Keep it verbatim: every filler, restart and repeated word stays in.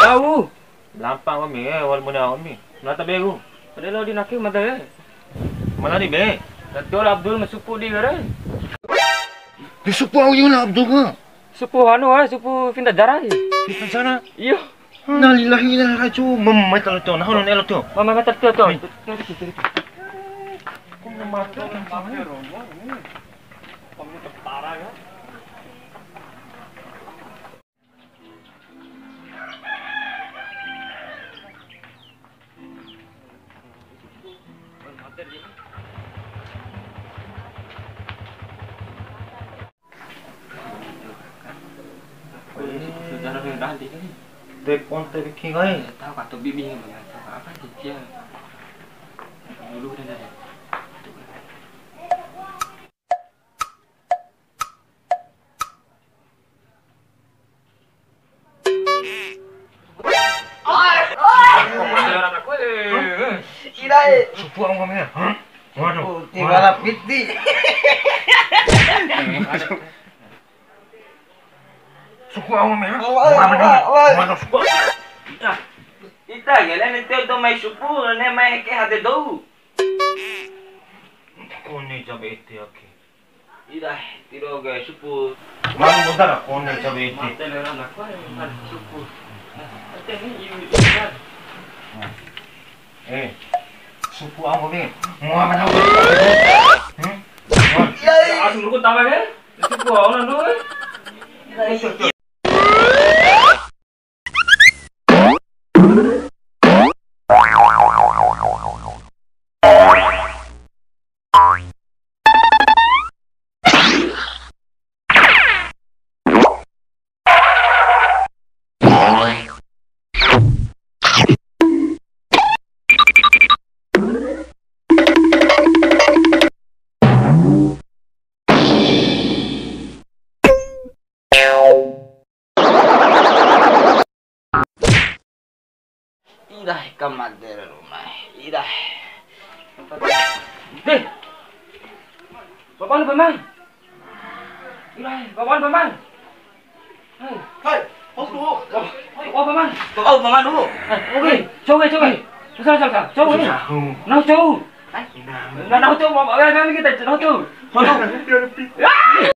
Tahu. Lampa kami, eh, wal muna kami. Nata begu. Padahal di naki mata, eh. Mana di be? Dato Abdul ma supu di gare. Di supu au yuna Abdul ka? Supu anu, eh, supu pindah darah. Pindah darah? Iyo. Innalillahi wa inna ilaihi raji'un. Mama, mama, talo to. Nah, hono nelo to. Mama, mama, talo to. Hai. Telepon te Vicky ngai. Tahu kata bibi yang mana? Tahu apa dia? Dulu udah ada. Oi, oi. Ira e. Supu au nggomi e. Hah? Waduh. Oh, tinggal piti. Supu au nggomi e. Oi, oi, oi. Waduh, supu. Ita. Ita gele ne tio do mai supu, ne mai ke hade dou. Kone jabe ete ake. Ira, tiro ke supu. Manu modar kone jabe ete. Mate le rana ko, eh, supu. Ate ni, iu, iu, iu. Eh, supu au ni. Mau apa tahu? Hmm? Ira, ira. Asum ruku tawa ke? Supu au na do, eh. Irae, ka made ra Ruma e. Irae. Deh. Bapak lu, Paman. Irae, bapak lu, Paman. Hai. Hai, hau tu. Oh, oh, Paman. Hau, Paman dulu. Eh, oke, coba, coba. Susah, susah, susah. Coba ni. Susah. Nah, coba. Hai. Nah, nah, coba. Nah, nah, coba. Nah, nah, kita, nah, coba. Hau.